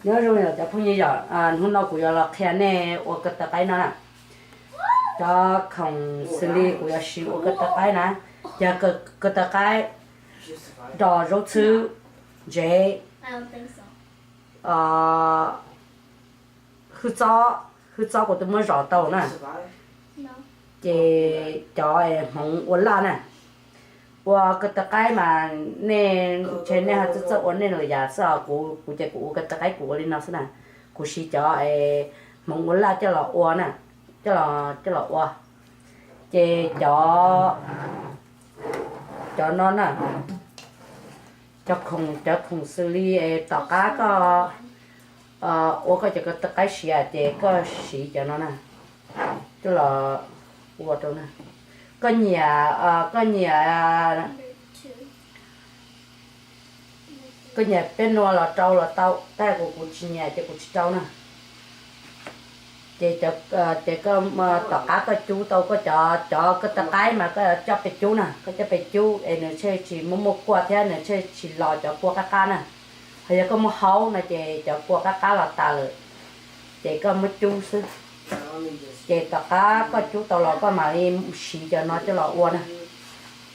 Nyob zoo yom cov phooj ywg yom, hnub no kuv yuav los qhia nej ua ko taw qaib no na. Cov khoom xws li kuv yuav siv ua ko taw qaib na, yog ko taw qaib, dos zaub txhwb, ntsev, hwj txob, hwj txob kuv twb muab zom tau na, ces cov hmoov ua laj na. Ua ko taw qaib mas nej ntshe nej ho txawj txawj ua nej lwm yam xwb os, kuv ces kuv ua ko taw qaib kuv ua li no xwb na. Kuv siv cov hmoov ua laj coj los ua na, coj los ua. Ces cov, cov no na, cov khoom, cov khoom xws li tom qab koj ua koj cov ko taw qaib siav ces koj siv cov no na, coj los ua rau na. Koj nyiam, koj nyiam, koj nyiam peb nua los rau los tau, tab kuv kuv tsis nyiam ces kuv tsis rau na. Ces, ces koj tom qab koj cub tau koj cov, cov ko taw qaib mas koj coj pes cub na, koj coj pes cub es nws thiaj tsis muaj muaj kua thiab nws thiaj tsis los cov kua qab qab na. Ho yog koj muab haub no ces cov kua qab qab los tas lawm, ces koj muab cub xwb. Ces tom qab koj cub tau los koj mam li siv cov no coj los ua na.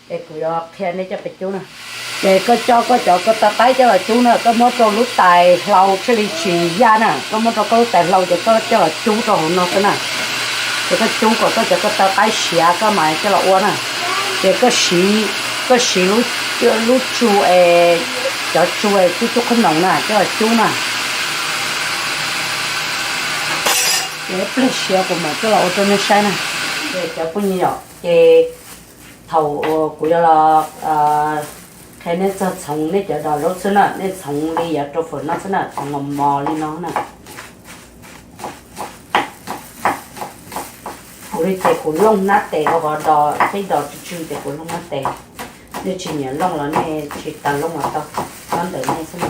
Es kuv yuav qhia nej coj pes cub na. Ces koj coj koj cov ko taw qaib coj los cub na, koj muab rau lub tais hlau thiaj li tsis yaj na, koj muab rau koj lub tais hlau ces koj coj los cub rau hauv no xwb na. Ces koj cub kom koj cov ko taw qaib siav koj mam coj los ua na. Ces koj siv, koj siv lub tsug es, cov tsug es cub cub qhob noom na coj los cub na. Ces ib pliag siav kuv mam coj los ua rau nej saib na. Cov phooj ywg yom, ces thaum kuv yuav los qhia nej txog txhoov nej cov dos zaub txhwb na, nej txhoov li yav rau fawm no xwb na, txhoov mos mos li no na. Kuv li ces kuv looj hnab tes ua qhov dos, peb dos tsw tsw ces kuv looj hnab tes. Nej tsis nyiam looj los nej tsis tas looj los tau, nyob ntawm nej xwb na.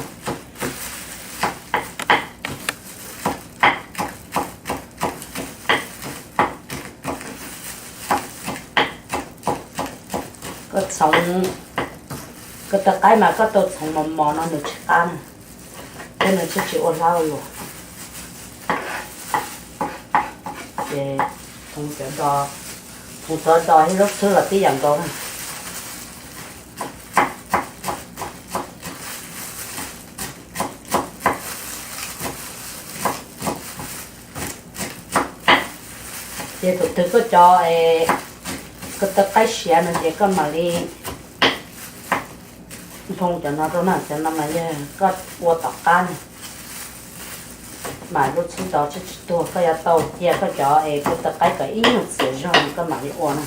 Koj txhoov, ko taw qaib mas koj tau txhoov mos mos no nws tsis qab na, thiab nws thiaj tsis ua hlab ua luam. Ces txhoov cov dos, txhoov cov dos thiab zaub txhwb los tib yam nkaus na. Ces thaum twg koj cov, koj taw qaib siav no ces koj mam li nphoo cov no rau na, cov no mas yog koj ua tom qab na, mas lub txhwb dos tsis tsis tuag, koj yuav tau cia koj cov es koj taw qaib kom ib nyuag txias zog koj mam li ua na.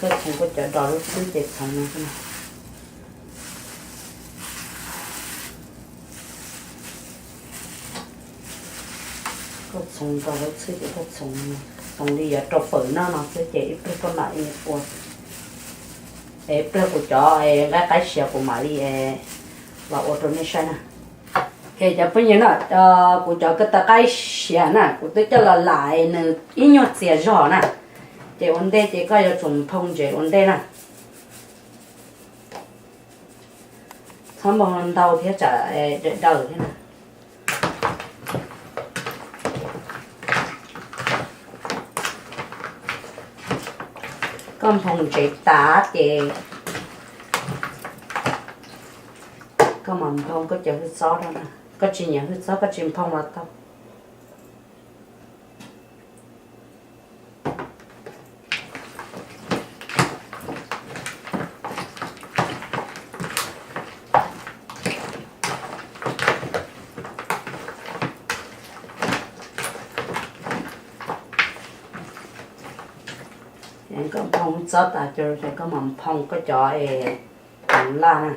Koj txhoov koj cov dos lub txhwb ces txhoov no. Koj txhoov dos lub txhwb ces koj txhoov, txhoov li yuav rau fawm noj no xwb ces ib pliag koj mam li ua. Es ib pliag kuv cov nqaij qaib siav kuv mam li los ua rau nej saib na. Ces cov phooj ywg na, kuv cov ko taw qaib siav na kuv twb coj los lam nws ib nyuag txias zog na. Ces ua ntej ces koj yuav tsum nphoo ntsev ua ntej na. Txhob nphoo ntau thiab tsam daws daws thiab na. Koj nphoo ntsev tas ces koj mam nphoo koj cov hwj txob rau na. Koj tsis nyiam hwj txob koj tsis nphoo los tau. Koj nphoo hwj txob tas ces koj mam nphoo koj cov es hmoov laj na.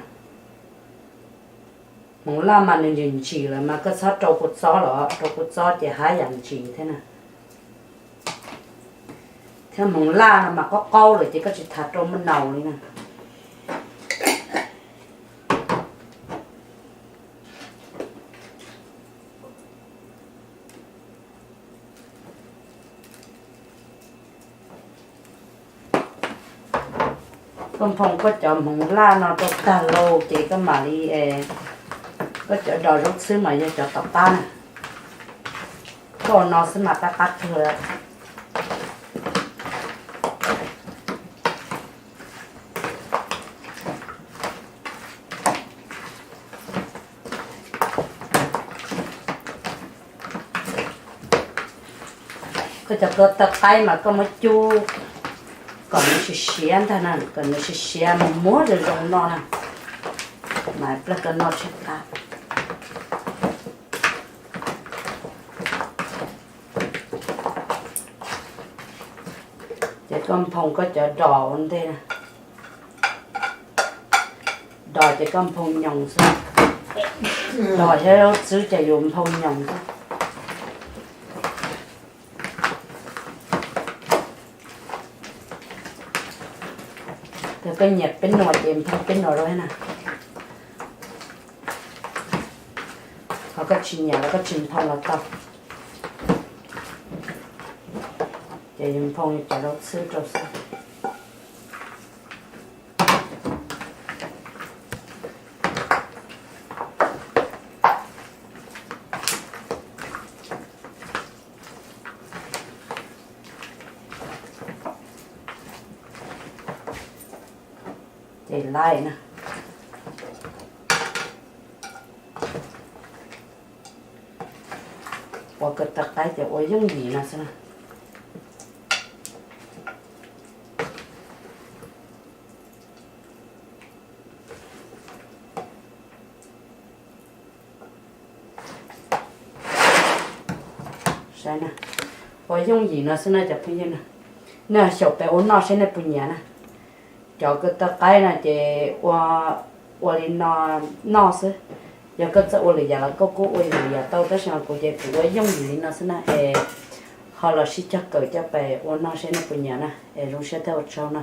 Hmoov laj mas nws ntsim ntsim lawm mas koj txhob rau kua txob los, rau kua txob ces haj yam ntsim thiab na. Thiab hmoov laj no mas qaub qaub lawm ces koj tsis tas rau muaj naus li na. Koj nphoo koj cov hmoov laj no rau tag lauj ces koj mam li, koj cov dos zaub txhwb mas yog cov tom qab na. Koj ua no xwb mas qab qab kawg. Koj cov kua taw qaib mas koj muab cub kom nws siav siav ntag na, kom nws siav siav mus muab zoo zoo no na, mas plag koj noj tshaib qab. Ces koj nphoo koj cov dos ua ntej na. Dos ces koj nphoo nyoos xwb. Dos thiab zaub txhwb ces yus nphoo nyoos xwb. Yog koj nyiam peb nuam ces nphoo peb nuam rau na. Ho koj tsis nyiam los koj tsis nphoo los tau. Ces yus nphoo cov zaub txhwb rau xwb. Ces laib na. Ua kua taw qaib ces ua yooj yim no xwb na. Saib na, ua yooj yim no xwb na cov phooj ywg na. Nej xyaum pem ua noj seb nej puas nyiam na. Cov kua taw qaib no ces ua li no noj xwb. Yog koj txawj ua lwm yam los koj kuj ua lwm yam tau, tab sis kuv ces kuv ua yooj yim li no xwb na es ho los sib cog kawm coj pem ua noj seb nej puas nyiam na es zoo siab thiab ua tsaug na.